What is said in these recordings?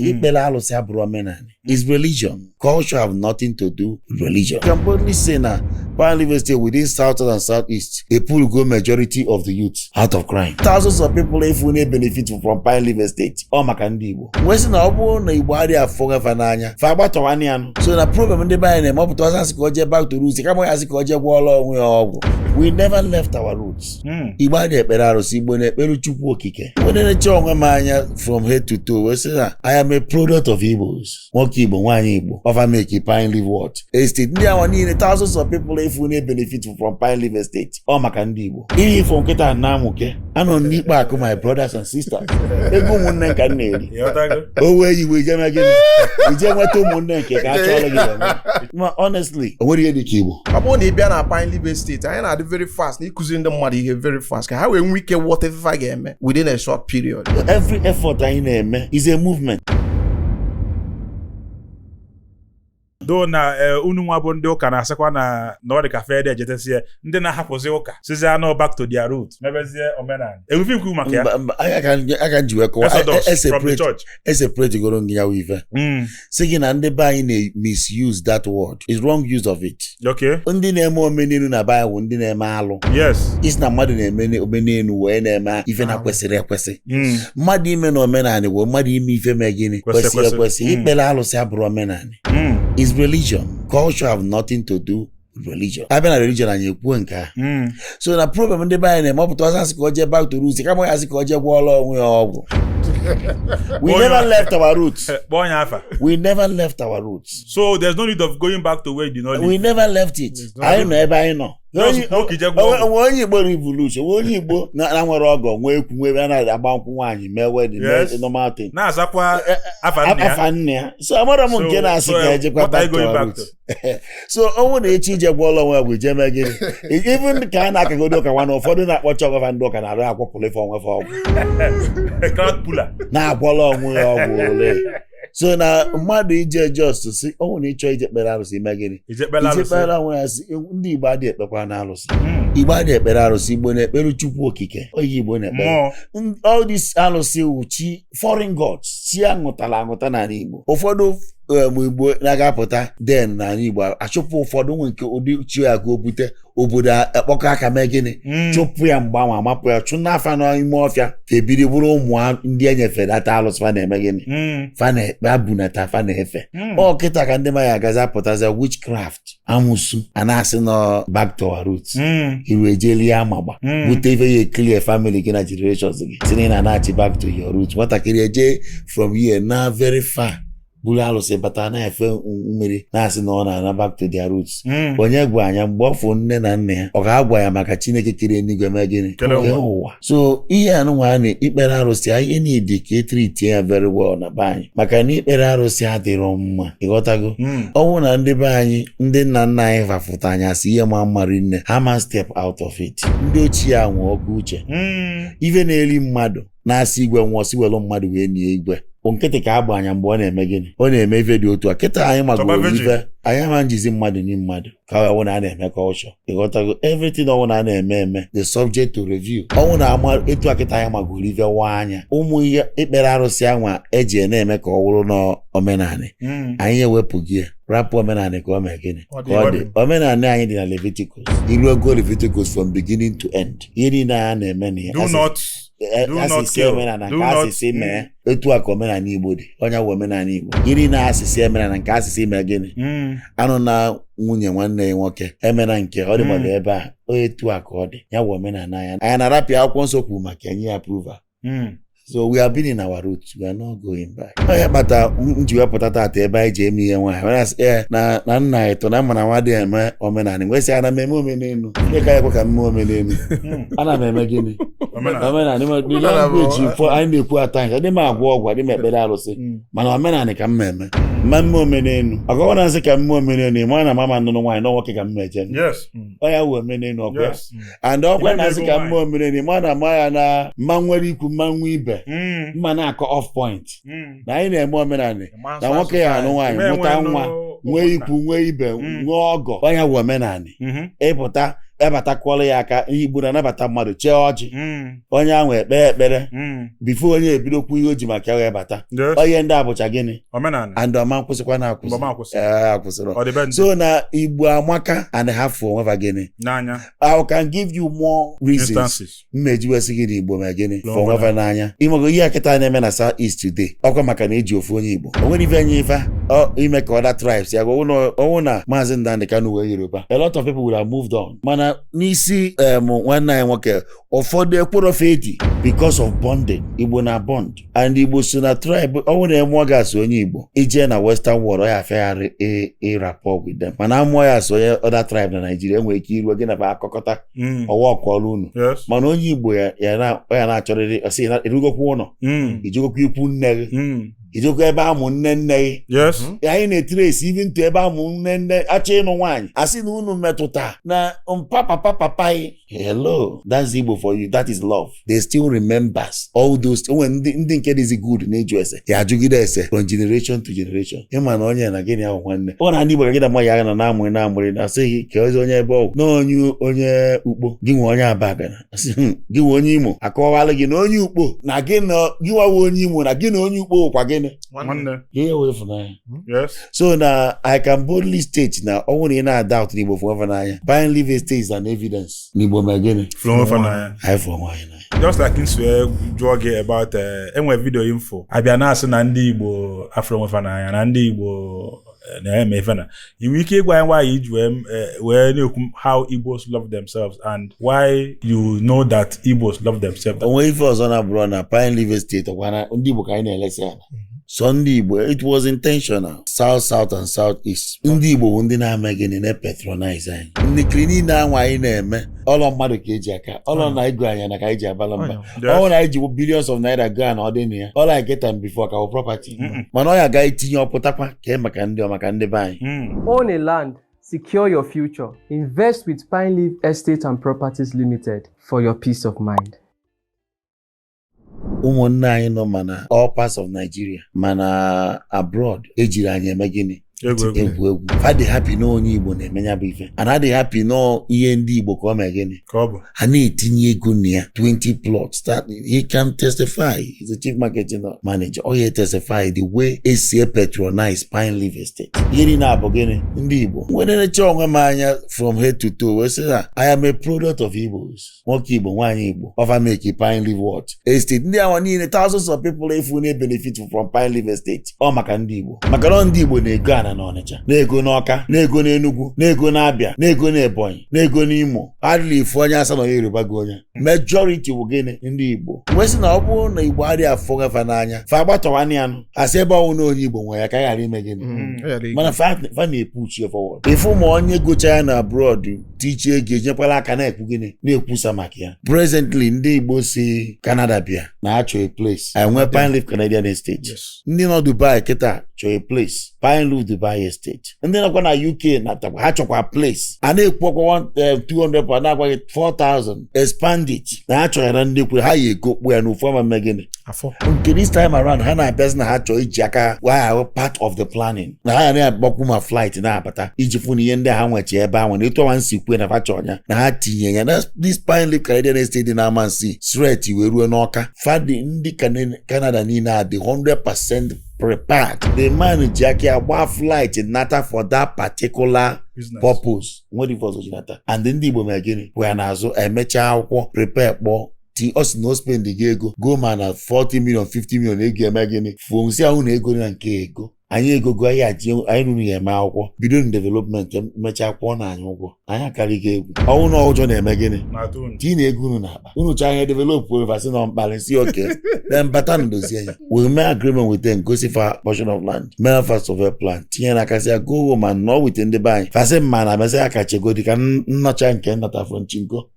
Ikpere alụsị abụrọ omenala. Is religion. Culture have nothing to do with religion. You can boldly say na Pine Leaf Estate within South and Southeast, they pull go majority of the youth out of crime. Thousands of people if we benefit from Pine Leaf Estate. Ọ maka ndị Igbo. Wee sị na ọ bụrụ na Igbo adịghị afụ onwe fa n'anya, fa agbatọwanye ya nụ. So na problem ndị be anyị na-eme, ọ pụta ọsọ asị ka o jee back to roots, kama ya asị ka o jee gwọọla onwe ya ọgwụ. We never left our roots. Igbo adịghị ekpere arụsị, Igbo na-ekpere Chukwu Okike. Onye na-eche onwe m anya from head to toe wee sị na I am a product of Igbos. Nwoke Igbo, nwaanyị Igbo, ọ fa make Pine Leaf what? Estate. Ndị awa niile, thousands of people ifu na-benefit from Pine Leaf Estate. Ọ maka ndị Igbo. Ihe ifo nkịta na-amụke anọ n'ikpe akụ my brothers and sisters. Ego ụmụnne nka m na-eri. Ịghọtago? O wee iwe ije mee gịnị? Ije nweta ụmụnne nke ka a chọọrọ gị eme. Ma honestly, o nwere ihe dị ka Igbo. Ọ bụrụ na ị bịa na Pine Leaf Estate, anyị na-adị very fast na ịkụziri ndị mmadụ ihe very fast ka ha wee nwee ike ghọta ife ha ga-eme within a short period. Every effort anyị na-eme is a movement. Do na unu nwa bụ ndị ụka na-asịkwa na ọ dị ka fede ejetesie ndị na-ahapụzi ụka sizie anụ back to their root mebezie omenala enwefe ikwu maka ya. Mba, mba, aka ji wee kọwa Exodus from the church. Eseparate goro gị ya wụ ife sị gị na ndị be anyị na-misuse that word, is wrong use of it. Ndị na-eme omenelu na be anyị wụ ndị na-eme alụ. Isi na mmadụ na-eme omenelu wee na-eme ife na kwesịrị ekwesị. Mmadụ ime na omenala bụ mmadụ ime ife mee gịnị? Kwesị kwesị ekwesị. Ekwesị. Ikpere alụsị abụrọ omenala. Is religion. Culture have nothing to do with religion. Abịa na religion, anyị ekwuo nke a. So na problem ndị be anyị na-eme, ọ pụta ọsọ asị ka o jee back to roots, kama ya asị ka o jee gwọọla onwe ya ọgwụ. We never left our roots. Kpọọ ya afa. We never left our roots. So there's no need of going back to where you did not We live. never left it. Anyị nọ ebe anyị nọ. Just kwuo ka ije gwọọ ọgwụ. Onwe onye Igbo revolution, onwe onye Igbo na nwere ọgọ, nwee ekwu, nwee ebe a na-agba nkwụ nwaanyị, mee wedding, mee normal thing. Na-azakwa afa nna ya. Afa nne ya. So amara m nke na-asị ka ejekwa what are you back to going our back roots. So ọnwụ na echi ije gwọọla onwe ya bụ ije mee gịnị? Even ka a na-akagodo ụka nwa na ụfọdụ na-akpọcha onwe fa ndị ụka na-arụ akwụpụrụ ife onwe fa ọgwụ. Crowd puller. Na-agwọla onwe ya ọgwụ ole. So na mmadụ ije just si ọnwụ na ịchọ ije kpere arụsị, ime gịnị? Ije kpere Ije arụsị. kpere onwe ya sị ndị Igbo adịghị ekpekwa na arụsị. Igbo adịghị ekpere arụsị, Igbo na-ekpere Chukwu Okike. Onye Igbo na-ekpere. Mmụọ. All these alụsị wụ chi foreign gods, chi aṅụtara aṅụta n'ala Igbo. Ụfọdụ Igbo na-agapụta den n'ala Igbo achụpụ ụfọdụ nwe nke ụdị chi ya ka o bute obodo akpọkọ aka mee gịnị? Chụpụ ya mgbe anwa amapụ ya chụ n'afa n'ime ọfịa ka ebiri bụrụ ụmụ ndị e nyefere ata alụsị fa na-eme gịnị? Fa na-ekpe abunata fa na-efe. Ọ kịta ka ndị mmadụ agazi apụtazi witchcraft, amụsụ, a na-asị nọ back to our roots. Iru ejelie amagba bute ife ya eclear family gị na generations gị si na ị na-anachi back to your roots. Nwatakịrị eje from here na very far buru alụsị bata na-efe mmiri na-asị na ọ na-ana back to their roots. Onye gwa anya mgbe ọ fụ nne na nna ya, ọ ga-agwa ya maka Chineke kere eluigwe mee gịnị? Kere kee ụwa. Ụwa. So ihe anụnwa a na ikpere arụsị anyị need ka etreatie ya very well na be anyị, maka na ikpere arụsị adịrọ mma, ịghọtago? Ọ bụrụ na ndị be anyị, ndị nna nna anyị fafụta anyị asị ihe ma mma rinne, ha ma step out of it. Ndị ochie a nwee ọkụ uche. Ife na-eri mmadụ na-asị igwe nwụọ si welu mmadụ wee nie igwe bụ nkịtị ka agba anya mgbe ọ na-eme gịnị? Ọ na-eme ife dị otu a kịta anyị magoro Chọba virgin. ife anyị ama njizi mmadụ ni mmadụ ka ọ wụ na a na-eme culture, ịghọtago? Everything ọwụ na a na-eme eme the subject to review. Ọnwụ na ama etu a kịta anyị magoro ife wa anya ụmụ ihe ikpere arụsị anwa eji na-eme ka ọ wụrụ n'omenanị. Anyị ewepụghị ya, rapụ omenanị ka ọ mee gịnị? Ọ dị. Ka ọ dị. Omenanị anyị dị na Leviticus. Iru ego Leviticus from beginning to end, ihe niile a na-eme na ya Do not do not asịsị kill. Omenala Do nke not asịsị mee etu a ka omenala Igbo dị. Onye wụ omenala Igbo iri na asịsị emenala nke asịsị mee gịnị? Anụ na nwunye nwanne ya nwoke emena nke ọ dịgbado ebe a o etu a ka ọ dị. Ya wụ omenala anyị. Anyị na-arapịa akwụkwọ nsọ kwuru maka enye ya approval. So we have been in our roots, we are not going back. Ọ ya kpata m ji wepụta tata ebe anyị ji eme ihe nwaanyị were asị ee na nna anyị tọ na mma na nwa dị eme omenala wee sị ana m eme omenelu ndị ka ya ekwe ka m mee omenelu. Ana m eme gịnị? Omenala. Omenala. The Omenala bụ- language fọ anyị na-ekwu ata nke adị m agwọ ọgwụ, adị m ekpere arụsị, mana omenala ka m eme mma mme omenelu ọgọwa na nsị ka mme omenelu ma na mama nụnụ nwaanyị na nwoke ka m eje. Ọ ya wụ omenelu ọkwa ya. And ọkwa Ime na nsị ego ka mme omenelu ma na ama ya na mma nwere ikwu, mma nwe ibe, mma na-akọ off point na anyị na-eme omenala na nwoke ya anụ nwaanyị mụta nwa nwee ikwu nwee ibe nwee ọgọ. Ọ ya wụ omenala. Ịpụta Ebatakwala ya aka. Ihe Igbo na-anabata mmadụ, chee ọjị, onye ahụ ekpe ekpere before onye ebidokwu ihe o ji maka ya wee bata. Onye ndị abụcha gịnị? Omenala. And ọma nkwụsịkwa na akwụsị. Mgbe ọma akwụsị. Ee, akwụsịrị. Ọdịbendị. So na Igbo amaka and ha fụ onwe fa gịnị? N'anya. I can give you more reasons. Instances. Mmeji wee sị gị na Igbo ma gịnị? Lụọ fụ onwe fa n'anya. Ịmago ihe a kịta na-eme na South East today, ọkwa maka na eji ofu onye Igbo o nwere ife nye ife ọ ime ka other tribes ya ọnwụ na Maazị Nnamdi Kanu wee Yoruba, a lot of people would have moved on. Mana n'isi nwanne anyị nwoke, ụfọdụ ekwerofe edi because of bonding. Igbo na bond and Igbo so na tribe ọnwụ na emụọ gị asụ onye Igbo, ije na Western world, ọ ya afịagharị ịrapport with them. Mana amụọ ya asụ onye other tribe na Nigeria, enwere ike iruo gị na fa akọkọta ọwa ọkọọlụ unu. Mana onye Igbo ya ya na ọ ya na-achọrịrị ọsị na erugokwa ụlọ, ijegokwa ikwu nne gị, ijegokwa ebe amụ nne nne gị. Anyị na-etrace even to ebe amụ nne nne achọ ịnụ nwaanyị, asị na unu metụta na mpa papa papa gị. Hello, that's Igbo for you. That is love. They still remembers all those. Onwe ndị nke dịzi good na-eju ese ya ajụgide ese from generation to generation, ịma na onye na gịnị ahụ nwanne ọ na ndị Igbo ka gị na mma ya na na-amụrị na-amụrị na asị gị ka ezi onye ebe ọgwụ na onye Ukpo gị nwe onye Abagana, asị, gị nwe onye Imo, akọwalụ gị na onye Ukpo na gị na gị nwawa onye Imo na gị na onye Ukpo kwa gịnị? Nwanne. Ihe wee ịfụnanya. So na I can boldly state na ọ bụrụ na ị na-adoubt n'Igbo fụ onwe n'anya, Pine Leaf Estate is an evidence n'Igbo ma gịnị? Fụrụ onwe fa n'anya. Anyị fụ onwe anyị n'anya. Just like nsi wee jụọ gị about enwe video info abịa na-asị na ndị Igbo afụrụ onwe fa n'anya, na ndị Igbo na-eme ife, na ị nwere ike ịgwa anyị why iji wee na-ekwu how Igbos love themselves and why you know that Igbos love themselves? Onwe ife ọzọ na-abụrụ na Pine Leaf Estate ọkwa na ndị Igbo ka anyị na-elesi ala sọ ndị Igbo. It was intentional. South South and South East, ndị Igbo bụ ndị na-eme gịnị? Na-patronize anyị. Nnikiri niile anwa anyị na-eme, ọlọ mmadụ ka eji aka ọlọ na ego anyị na ka anyị ji abala mba. Ọ na anyị ji billions of naira gaa na ọ dị na ya all I get am before ka bụ property. Mana ọ ya ga itinye ọpụtakwa ka e maka ndị ọ maka ndị be anyị. Own a land, secure your future. Invest with Pine Leaf Estate and Properties Limited for your peace of mind. Ụmụnne anyị nọ mana all parts of Nigeria, mana abroad, ejiri anyị eme gịnị? Egwu egwu. Egwu egwu. Fa dị happy na onye Igbo na-eme ya bụ ife, and adị happy na ihe ndị Igbo ka ọ mee gịnị? Ka ọ bụ. Ha na-etinye ego na ya, 20 plots that he can testify. He's the chief marketing manager. Ọ ya testify the way esi patronize Pine Leaf Estate. Ihe niile abụ gịnị? Ndị Igbo nwere na-eche onwe m anya from head to toe wee sị na I am a product of Igbos, nwoke Igbo, nwaanyị Igbo, ọfa make Pine Leaf what? Estate. Ndị awa niile, thousands of people efu na-benefit from Pine Leaf Estate, ọ maka ndị Igbo, maka na ndị Igbo na-ego ana n'Ọnịcha, na-ego n'Ọka, na-ego n'Enugu, na-ego n'Abịa, na-ego n'Ebonyi, na-ego n'Imo. Adịla ifu onye asa na onye Yoruba gị, onye majority bụ gịnị? Ndị Igbo. Wee sị na ọ bụrụ na Igbo adịghị afọ nwefa n'anya, fa agbatọwana ya nụ asị ebe ọnwụ na onye Igbo nwe ya ka a ghara ime gịnị? Mana fa na-epush ya forward. Ịfụ ma onye gocha ya na abroad tichie ego, enyekwala aka na-ekwu gịnị? Na-ekwusa maka ya. Presently, ndị Igbo si Canada bịa na achọ a place, enwe Pine Leaf Canadian Estate. Ndị nọ Dubai kịta chọọ a place, Pine Leaf Dubai Estate. Ndị nọkwa na UK na ha chọkwa place. A na-ekwu ọkwa 200 pa na-agwaghị 4000, expand it na ha chọrọ ya na nnekwu ha ya ego kpụ ya n'ofu ama mme gịnị? Afọ. Nke this time around, ha na-abịazi na ha chọọ iji aka ha wee ahụ part of the planning, na ha na-agbakwu ma flight na-abata iji fụ na ihe ndị ha nwechi ebe ahụ na etu ọnwa nsi kwue na fa chọọ ya na ha tinye ya na this Pine Leaf Canadian Estate dị na Amansi straight wee ruo n'Ọka. Fadi ndị Canada niile a dị 100% prepared. The man ji aka ya gbaa flight nata for that particular Business. purpose. Nwere ife ọzọ ji nata and ndị Igbo mere gịnị? Kwụ ya n'azụ, emechaa akwụkwọ, prepare, kpọọ ti ọ sị na o spend gị ego go ma na 40 million, 50 million ego eme gịnị? Fuo nsị ahụ na ego na nke ego anyị egogo anyị aji anyị ruru ya eme akwụkwọ, bido na development, emechaa kwụọ na anyị ụgwọ anyị akarịghị egwu ọnwụ na ụjọ na-eme gịnị? Na-atụ unu. Tinye ego unu n'akpa unu chaa ihe develop ovasi na mkparị si oke, then bata na dozie ya. We mee agreement with them, gosi fa portion of land, mee fa survey plan, tinye n'aka, sị ya go home and nọ with ndị be anyị. Fasị mma na mesị ya ka chegodi ka nnọcha nke nnata from chinko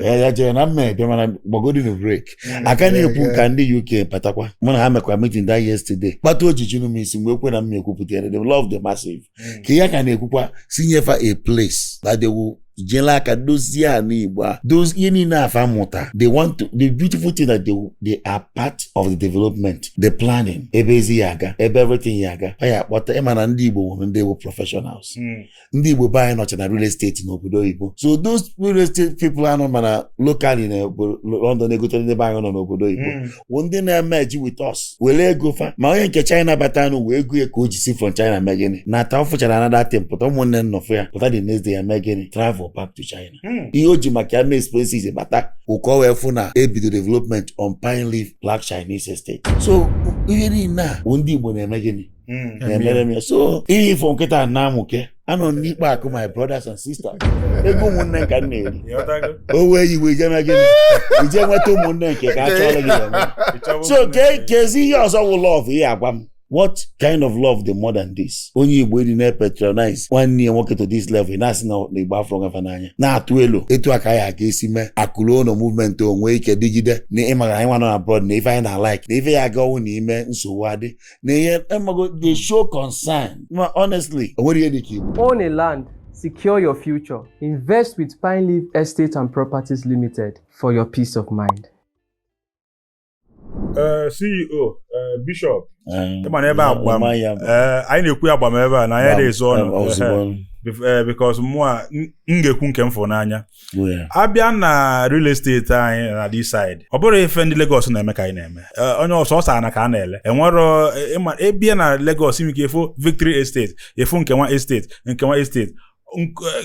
ya jere na mma ebe, mana gbagodi na break aka na-ekwu ka ndị UK batakwa. Mụ na ha mekwa meeting that yesterday, kpata ojiji m isi mgbe ekwe na m ekwupụta ya. They love the massive ka ihe ka na-ekwukwa si nyefa a place that they will Jela aka dozie ala Igbo a, dozie ihe niile afa mụta. They want to, the beautiful thing that they are part of the development, the planning, ebe ezi ya aga, ebe everything ya aga. Ọ ya akpọta ịma na ndị Igbo nwere ndị bụ professionals. Ndị Igbo be anyị nọcha na real estate n'obodo oyibo, so those real estate people anọ mana locally na obodo London egotere ndị be anyị nọ n'obodo oyibo wụ ndị na-emeji with us were ego fa, ma onye nke China bata nụ wee ego ya ka o ji si from China mee gịnị na ata ọ fụchara another thing pụta, ụmụnne nnọfụ ya pụta, the next day ya mee gịnị, travel back to China. Ihe o ji maka ya mee expenses bata ụkọ wee fụ na ebido development on Pine Leaf Black Chinese Estate. So ihe niile a bụ ndị Igbo na-eme gịnị, na-emere m ya. So ihe ifo nkịta na-amụke anọ m n'ikpe akụ, my brothers and sisters, ego ụmụnne ka m na-eri. Ịghọtago? O wee iwe ije mee gịnị, ije nweta ụmụnne nke ka a chọọrọ gị ya eme. Ịchọba So ụmụnne ke nke. Kezi ihe ọzọ wụ love ihe agwa m, what kind of love dị more than this? Onye Igbo ịdị na-patronize nwanne ya nwoke to this level, ị na-asị na Igbo afọ gafa n'anya na-atụ elu etu a ka anyị aga esi mee akụrụ ụlọ movement onwe ike dịgide na ịmara anyị nwa nọ na abroad na ife anyị na-like na ife ya aga ọnwụ na ime nsogbu adị na ihe emago, they show concern. Ma honestly, o nwere ihe dị ka Igbo. Own a land, secure your future. Invest with Pine Leaf Estate and Properties Limited for your peace of mind. CEO, Bishop, ịma na ebe a gbam, anyị na-ekwu ya gbam ebe a na anyị na-ezo ọnụ. Ozugbo. Because mụa m ga-ekwu nke m fụrụ n'anya. Yeah. Abịa na real estate anyị na this side, ọ bụrụ ife ndị Lagos na-eme ka anyị na-eme. Onye ọsọ ọsọ ana ka a na-ele enwero. Ịma ebia na Lagos inwe ike efu Victory Estate, efu nke nwa estate, nke nwa estate,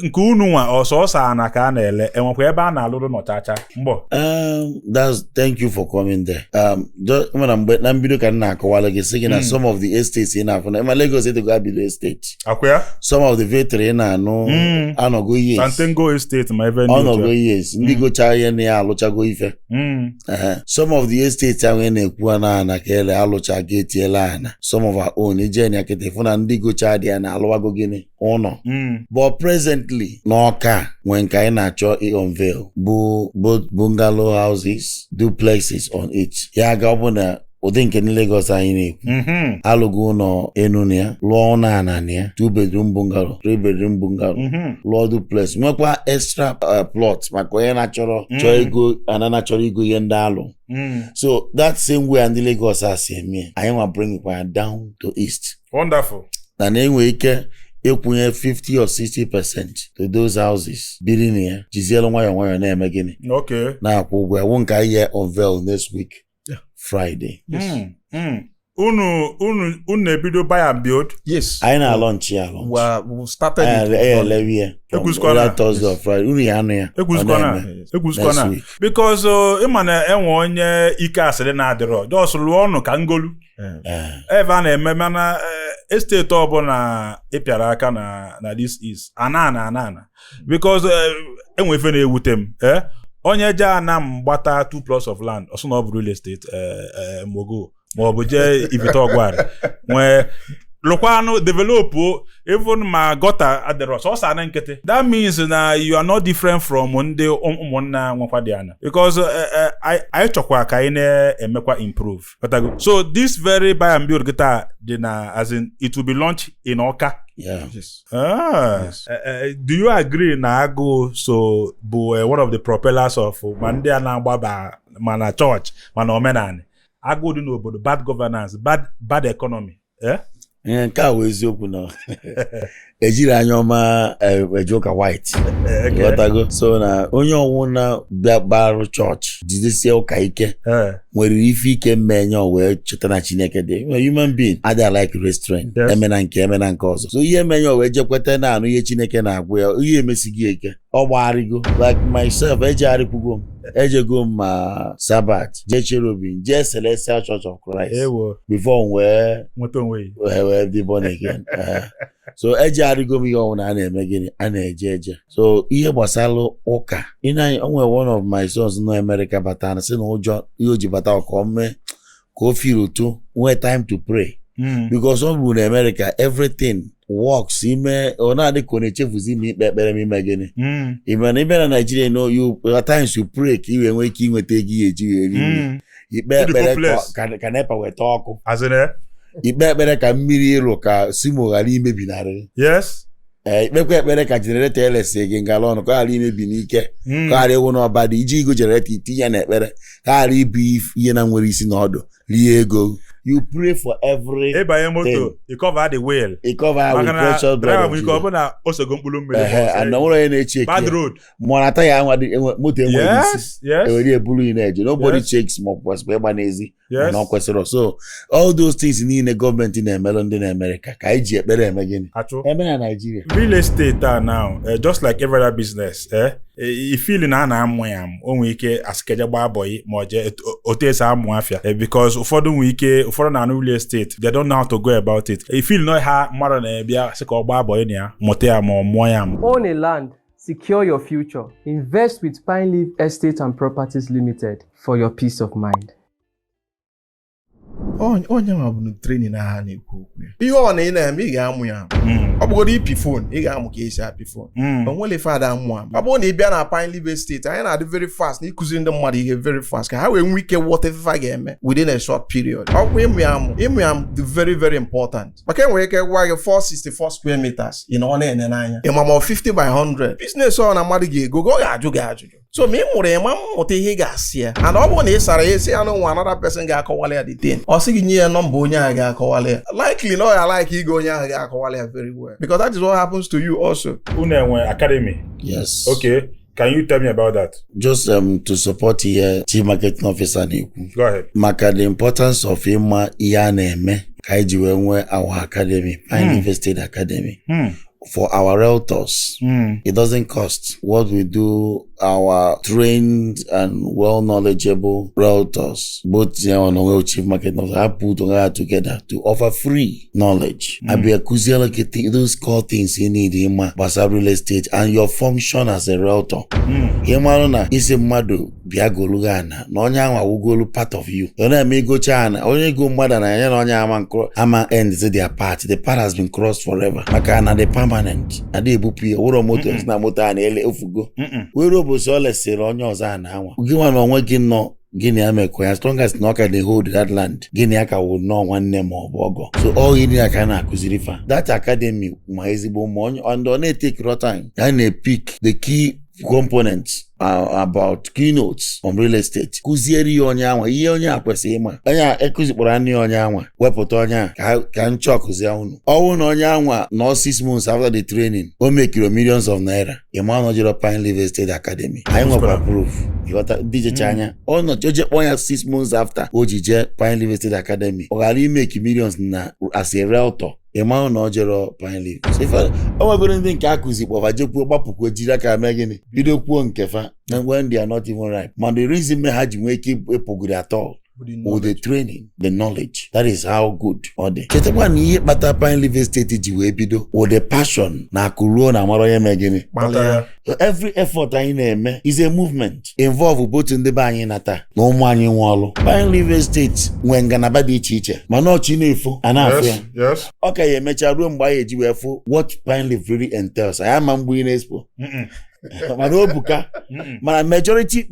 nke unu nwa ọsọ ọsọ ana ka a na-ele, enwekwa ebe a na-alụrụ nọchacha mgbọ? That's thank you for coming there. Just mana mgbe na mbido ka m na-akọwala gị sị gị na some of the estates ị na-afụ na ma Lagos etego abido estate. Akwa ya. Some of the Victory ị na-anụ anọgo years. Santengo Estate ma ebe ndị otu Ọnọgo a. years. Ndị gocha ihe na ya alụchago ife. Ehe. Some of the estates ahụ ị na-ekwu na ana ka ele alụcha ga etiela ana. Some of our own ije na kịta ịfụ na ndị gocha dị ya na-alụwago gịnị ụnọ. But presently n'Ọka nwee nke anyị na-achọ i-unveil bụ both bungalow houses, duplexes on it. Ya ga ọ bụ na ụdị nke ndị Lagos anyị na-ekwu, alụgo ụlọ enu na ya, lụọ ụlọ ana na ya, two bedroom bungalow, three bedroom bungalow, lụọ duplex, nwekwa extra plot maka onye na-achọrọ chọọ ego ana na-achọrọ igo ihe ndị alụ. So that same way ndị Lagos a si eme, anyị nwa bring kwa down to east. Wonderful. Na na-enwe ike ịkwụnye 50 or 60% to those houses, biri na ya, jizielu nwayọọ nwayọọ na-eme gịnị, na-akwụ ụgwọ ya, wụ nke anyị ya unveil next week Friday. Unu unu na-ebido buy and build? Yes. Anyị na-alọnchi ya alọnchi. We started anyị it. anyị elewe ya Ekwuzikwana. either Thursday or Friday, unu ya anụ ya ọ Ekwuzikwana. na-eme Ekwuzikwana. next week. Because ịma na enwe onye ike asịrị na-adịrọ jos lụọ ọnụ ka ngolu. Ebe a na-eme mana estate ọbụla ịpịara aka na this is ana ana ana ana, because enwe ife na-ewute m, onye je ana m gbata two plots of land, ọsọ na ọ bụ real estate mogo, ma ọ bụ jee Ifite Ọgwarị nwee lụkwanụ develop, even ma gutter adịrọ, sọsọ ana nkịtị. That means na you are not different from ndị ụmụnna nwekwa dị ana, because anyị chọkwa ka anyị na-emekwa improve. Ghọtago? So this very buy and build kịta dị na, as in it will be launched in Ọka? Yeah. Yes. Ah. Yes. Do you agree na agụụ so bụ one of the propellers of ma ndị a na-agbaba ma na chọọchị ma na omenala, agụụ dị n'obodo, bad governance, bad economy, eh? Ihe nke a wụ eziokwu na ejiri anya ọma eje ụka white. Ghọtago? So na onye ọwụ na bịa gbarụ chọọchị jidesie ụka ike nwere ife ike mmenye o wee cheta na Chineke dị. A human being adịghị like restraint. Emena nke emena nke ọzọ, so ihe menye o wee jekweta na anụ ihe Chineke na-agwụ ya, ihe emesighị ya ike, ọ gbagharịgo. Like myself, ejegharịkwugo m, ejego m ma Sabbath, jee Cherubim, jee Celestial Church of Christ Ewo. before m wee Nweta onwe ya. wee dị born again. So ejegharịgo m ihe ọbụla a na-eme gịnị, a na-eje eje. So ihe gbasara ụka ị na o nwere one of my sons nọ America batara sị na ụjọ ihe o ji bata ka o mee ka o feel ụtụ nwee time to pray, because ọ bụ na America everything works ime ọ na-adị ka ọ na-echefuzi ime ikpe ekpere ma ime gịnị. Ime na ịbịa na Nigeria, you know, you at times you pray ka ị wee nwee ike inweta ego ihe eji wee eri nri. Ikpe Ịdị ekpere hopeless. ka NEPA weta ọkụ. As in, eh? Ikpe ekpere ka mmiri ịrụ ka simo ghara imebinarị. Yes. Ee, ikpekwa ekpere ka generator elesi gị ngala ọnụ ka ọ ghara imebi n'ike, ka ọ ghara ịwụ n'ọba dị iji igo generator itinye ya n'ekpere ka ọ ghara ibu ihe na nwere isi na ọdụ rie ego. You pray for every Ịbanye moto, thing. you cover the wheel. Ị cover with Maka na precious blood driver of nwere ike Jesus. ọ bụ na o sogo mkpụrụ mmiri. Ehe, and onwere onye na-eche Bad eke road. ma na taya anwa dị moto enweghị isi. Yes. Ewere eburu ị na-eje, nobody checks ma ọ kwesịrị ịgba n'ezi Yes. mana ọ kwesịrị. So all those things niile gọọmenti na-emelụ ndị na-Amerịka ka anyị ji ekpere eme gịnị Achụ. eme na Naijiria. Real estate a now, just like every other business, ifili na a na-amụ ya amụ, o nwere ike asịkeje gbaa bọyị ma ọ jee otu esi amụ afịa. Because ụfọdụ nwere ike, ụfọdụ na-anụ real estate, they don't know how to go about it. Ifili na ha mmadụ na-ebịa sị ka ọ gbaa bọyị na ya mụta ya ma ọ mụọ ya amụ. Own a land, secure your future. Invest with Pine Leaf Estate and Properties Limited for your peace of mind. Onye nwa bụ training ha na-ekwu okwu ya. Ihe ọ na ị na-eme, ị ga-amụ ya. Ọ bụgodo ịpị phone, ị ga-amụ ka esi apị phone. O nwere ife ada amụ amụ. Ọ bụrụ na ị bịa na Pine Leaf Estate, anyị na-adị very fast na ịkụziri ndị mmadụ ihe very fast ka ha wee nwee ike ghọta ife ha ga-eme within a short period. Ọkwa ịmụ ya amụ, ịmụ ya amụ dị very very important, maka enwere ike gwa gị 464 square meters, ị na ọ na-ene n'anya ị ma ma ọ 50 by 100 business ọ na mmadụ ga-ego gị, ọ ga-ajụ gị ajụjụ. So ma ị mụrụ ịma mmụta ihe ị ga-asị ya, and ọ bụrụ na ị sara ya, esi ya na nwa another person ga-akọwala ya the thing, ọ sị gị nye ya nọmba onye ahụ ga-akọwala ya, likely na ọ ya like ịga onye ahụ ga-akọwala ya very well, because that is what happens to you also. Unu enwe academy? Yes. Okay, can you tell me about that? Just to support ihe chief marketing officer na-ekwu Go ahead. maka the importance of ịma ihe a na-eme ka anyị ji wee nwee our academy, Pine Leaf Estate Academy, for our realtors. It doesn't cost. What we do, our trained and well knowledgeable realtors, both here on our chief marketing officer, have put together together to offer free knowledge. Abịa kụziere gị those core things you need ịma gbasara real estate and your function as a realtor. Ị marụ na isi mmadụ bịa golu gị ana na onye ahụ awugolu part of you. Ọ na-eme igocha ana onye ego mmadụ na ya na onye ama nkro ama end their part. The part has been crossed forever. Maka na the permanent. Ada ebupụ ya wụrọ moto si na moto a na-ele efugo. Were ụbọchị ọ lesịrị onye ọzọ a na anwa. Gị nwa na onwe gị nọ gịnị ya mekọ ya, as long as na ọ ka dey hold that land, gịnị ya ka wụ nnọọ nwanne ma ọ bụ ọgọ. So all gịnị ya ka a na-akụziri fa that academy ma ezigbo ma onye and ọ na-etake time ya na-epick the key components about keynotes on real estate, kụziere ya onye anwa ihe onye a kwesịrị ịma. Onye a ekụzikpọrọ nne ya onye anwa wepụta onye a ka nchọ kụzie unu ọnwụ na onye anwa nọ 6 months after the training, o mekiri millions of naira. Ịma na jere Pine Leaf Estate Academy, anyị nwekwa proof. Ịghọta ndị jecha anya ọ nọ oje kpọọ ya 6 months after o ji jee Pine Leaf Estate Academy, ọ ghara imeki millions na as a realtor, ịma na ọ jere Pine Leaf. So o nwegoro ndị nke akụzi kpọfa jekwuo gbapụkwuo jiri aka mee gịnị bido kwuo nke fa na when they are not even ripe, ma the reason me ha ji nwee ike ịpụgoro at all with the training, the knowledge, that is how good ọ dị. Chetakwa na ihe kpata Pine Leaf Estate ji wee bido with the passion na akụ ruo na amara onye mee gịnị. Kpalịa. So every effort anyị na-eme is a movement involve both ndị be anyị nata na ụmụ anyị nwe ọlụ. Pine Leaf Estate nwee ngalaba dị iche iche, mana ọchị na-efo a na-afụ ya. Yes. Ọ ka ya emecha ruo mgbe anyị eji wee fụ what Pine Leaf really entails. Anyị ama mgbe ị na-expo mana o buka. Mana majority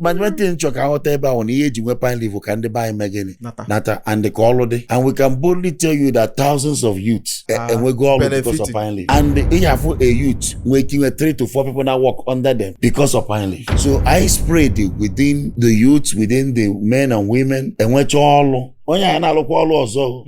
nchọ ka aghọta ebe ahụ na ihe eji nwe Pine Leaf ka ndị be anyị mee gịnị? Nata. Nata and ka ọlụ dị, and we can boldly tell you that thousands of youths enwego ọlụ because of benefited. Pine Leaf, and ị afụ a youth nwee ike inwe three to four people na work under them because of Pine Leaf. So I spread within the youths, within the men and women, enwecha ọlụ onye a na-alụkwa ọlụ ọzọ o.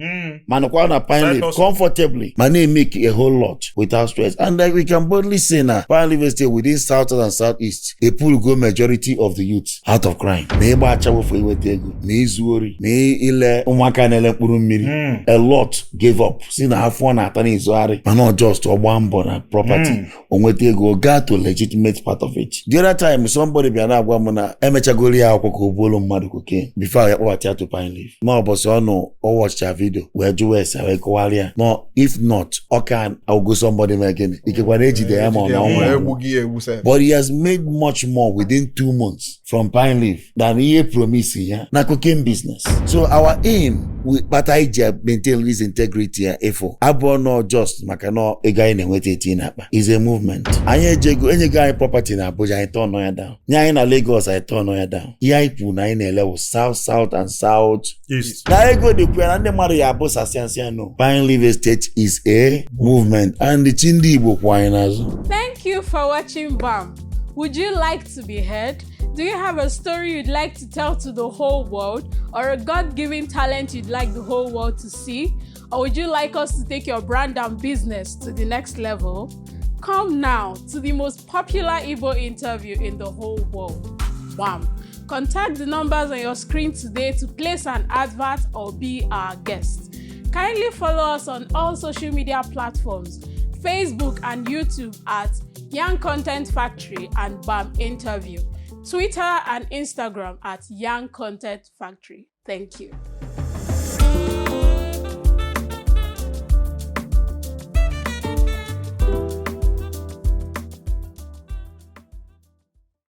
Mana kwa na Pine Side Leaf hustle. Comfortably ma na-emeke a whole lot without stress. And like we can boldly say na Pine Leaf Estate within South and Southeast epulugo majority of the youths out of crime, ma ịgba achawofu iweta ego, ma izu ori, ma ile ụmụaka na-ele mkpụrụ mmiri. A lot gave up si na afọ na-ata n'izugharị, mana ọ just ọ gbaa mbọ na property o nweta ego gaa to legitimate part of it. The other time somebody bịa na-agwa m na emechagoro ya akwụkwọ ka o buolu mmadụ cocaine before ya kpọbata ya to Pine Leaf na ụbọchị ọ nụ ọ watcha video wee jụwa ese wee kọwara ya no, if not ọ ka awụgo somebody mee gịnị, ikekwa na ejide ya ma ọ na ọ nwụrụ anwụ. Egbughị ya egbu sef. But he has made much more within 2 months from Pine Leaf than ihe promise ya na cocaine business. So our aim Kpata anyị ji maintain this integrity ya ịfụ abụọ nọ just maka na ego anyị na-enweta eti n'akpa is a movement. Anyị ejego enyego anyị property na Abuja, anyị turn ya down. Nye anyị na Lagos, anyị turn ya down. Ihe anyị kwuru na anyị na-ele bụ South, South and South East. Na ego dịkwa ya na ndị mmadụ ya abụ sasịasịa. No, Pine Leaf Estate is a movement and chi ndị Igbo kwụ anyị n'azụ. Thank you for watching BAM. Would you like to be heard? Do you have a story you'd like to tell to the whole world or a God given talent you'd like the whole world to see? Or would you like us to take your brand and business to the next level? Come now to the most popular Igbo interview in the whole world. BAM. Contact the numbers on your screen today to place an advert or be our guest. Kindly follow us on all social media platforms, Facebook and YouTube at Young Content Factory and BAM Interview, Twitter and Instagram at Young Content Factory. Thank you.